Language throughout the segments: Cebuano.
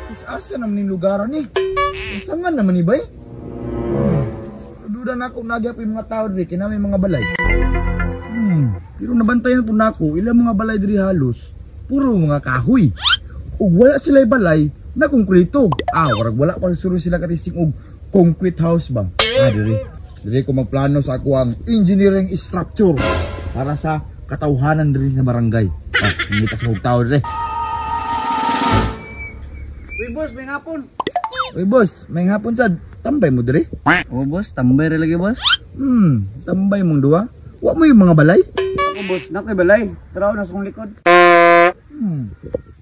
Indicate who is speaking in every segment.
Speaker 1: Asa naman yung lugaran ni? Asa man naman ni bay? Duda na ako nagyap yung mga tao diri kay may mga balay. Pero nabantayan po nako ilang mga balay diri halos puro mga kahoy. Ug wala sila balay na konkreto. Ah, warag wala pa suro sila katisting og concrete house ba. Ah, diri. Diri ko magplano sa ako ang engineering structure para sa katawhanan diri sa barangay. Ah, ngita sa og tao diri.
Speaker 2: Uy boss, may hapon.
Speaker 1: Uy boss, may hapon sad. Tambay mo diri?
Speaker 2: Oh boss, tambay ra lagi boss.
Speaker 1: Tambay mong duha. Wa mo yung mga balay?
Speaker 3: Ako boss, nakoy balay. Taraw na sa kong likod.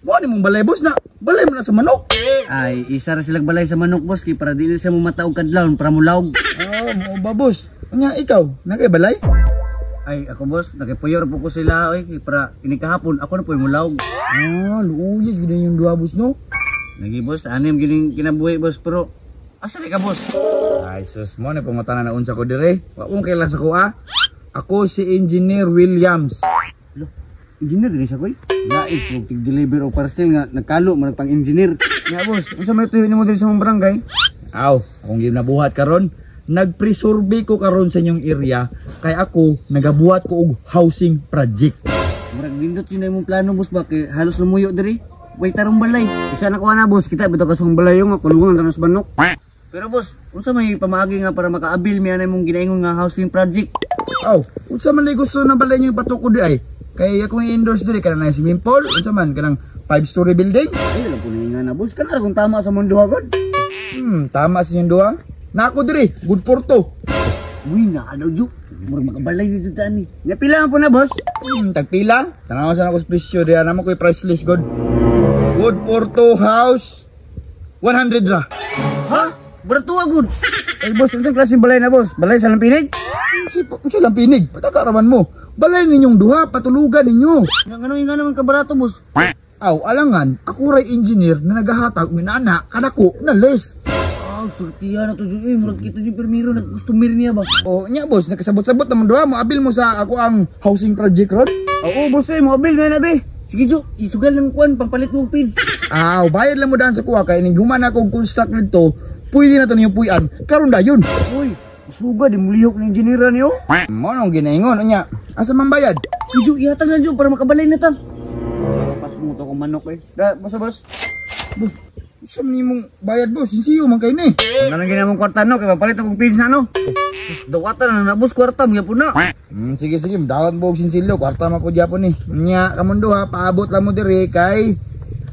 Speaker 1: Mo ni mong balay boss na. Balay mo na sa manok.
Speaker 2: Ay, isa ra silang balay sa manok boss kay para dili siya mo mataog kadlawon para mulawg.
Speaker 1: Ah, mo ba boss? Anya ikaw, nakay balay?
Speaker 2: Ay, ako boss, nakipuyor po ko sila oy kay para ini kahapon ako na po'y mulawg.
Speaker 1: Ah, luuya gyud yung duha boss no.
Speaker 2: Lagi boss, anim gining kinabuhi boss pero asa di ka boss?
Speaker 1: Ay sus mo na pangutana na unsa ko dire. Wa mong kaila sa kuha. Ako si Engineer Williams.
Speaker 3: Lo, engineer diri siya koy.
Speaker 2: Laig po tig-deliver og parcel nga nagkalo man pang engineer.
Speaker 3: Nya boss, unsa may tuyo nimo diri sa mong barangay?
Speaker 1: Aw, akong ginabuhat karon, nagpresurvey ko karon sa inyong area kay ako nagabuhat ko og housing project.
Speaker 2: Murag nindot yun na imong plano boss ba kay halos lumuyo diri. Way tarong balay.
Speaker 3: Isa na kuha na boss, kita bitaw ka sa kong balay nga kulungan tanos banok.
Speaker 2: Pero boss, unsa may pamaagi nga para makaabil mi anay mong ginaingon nga housing project?
Speaker 1: Aw, unsa man lay gusto ng balay niyo ipatukod di ay? Kay akong i-endorse diri kanang na swimming pool, unsa man kanang 5-story building?
Speaker 3: Ay lang po nga na boss, kanara kung tama sa mundo gud.
Speaker 1: Tama sa inyong duha. Na ako diri, good for two.
Speaker 2: Uy, na daw ju. Murag makabalay dito ta ni.
Speaker 3: Nya pila man po na boss?
Speaker 1: Tagpila. Tanaw sa nako sa presyo diri namo koy price list god. Good for two house 100 ra.
Speaker 2: Ha? Barato gud.
Speaker 3: Ay boss, unsa klaseng balay na boss? Balay sa Lampinig?
Speaker 1: Unsa Lampinig? Pataka raman mo. Balay ninyong duha, patulugan ninyo.
Speaker 2: Nga ngano nga naman kabarato boss?
Speaker 1: Aw, alangan, ako ray engineer na nagahatag og inana kanako na list.
Speaker 2: Aw, surtiya na to jud. Uy, murag kita jud permiro nag-customer niya ba?
Speaker 1: O nya boss, nakasabot-sabot naman duha, moabil mo sa ako ang housing project ron.
Speaker 3: Oo boss, eh, moabil man na be.
Speaker 2: Sige jo, isugal ng kuan pampalit mo og feeds.
Speaker 1: Aw, bayad lang mo daan sa kuha kay ning human ako og construct nito, pwede na to ninyo puy-an karon dayon.
Speaker 3: Uy, suga di mulihok ni engineer niyo.
Speaker 1: Mo nang ginaingon unya. Asa man bayad?
Speaker 2: Sige jo, ihatag na jo para makabalay na ta.
Speaker 3: Pas mo to kong manok eh. Da, boss boss.
Speaker 1: Boss, unsa man nimong bayad boss? Sinsiyo man kay ni.
Speaker 3: Ano lang ginamong kwarta no kay pampalit akong feeds na no.
Speaker 2: Sus, dawatan na na boss kwarta mo gyapon na.
Speaker 1: Sige sige, dawat mo og sinsilyo, kwarta man ko gyapon ni. Nya kamon duha, paabot lang mo diri kay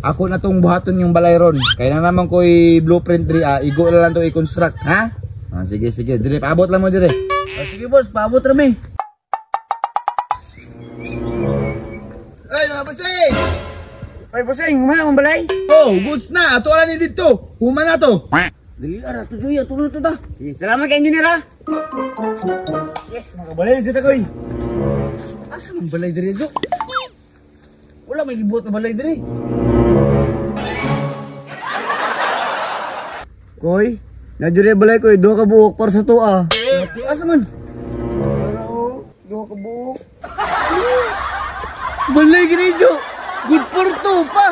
Speaker 1: ako na tong buhaton yung balay ron. Kay na naman ko'y blueprint diri, igo na lang to i-construct, ha? Ah, sige sige, diri paabot lang mo diri.
Speaker 2: Ah, sige boss, paabot ra mi.
Speaker 1: Ay mga bossing!
Speaker 3: Ay bossing, humana mong balay.
Speaker 1: Oh, goods na. Ato ala ni dito. Human na to.
Speaker 2: Dali ara to jo, ato na to ta.
Speaker 3: Sige, salamat kay engineer ha. Yes, makabalay na jud ako eh.
Speaker 2: Asa man balay diri jo? Wala may gibuhat na balay diri.
Speaker 3: Koy, na jud balay koy, duha ka buok para sa tuwa.
Speaker 2: Mati asa man?
Speaker 3: Para oh, duha ka buok.
Speaker 2: Balay gini jo. Good for two pa.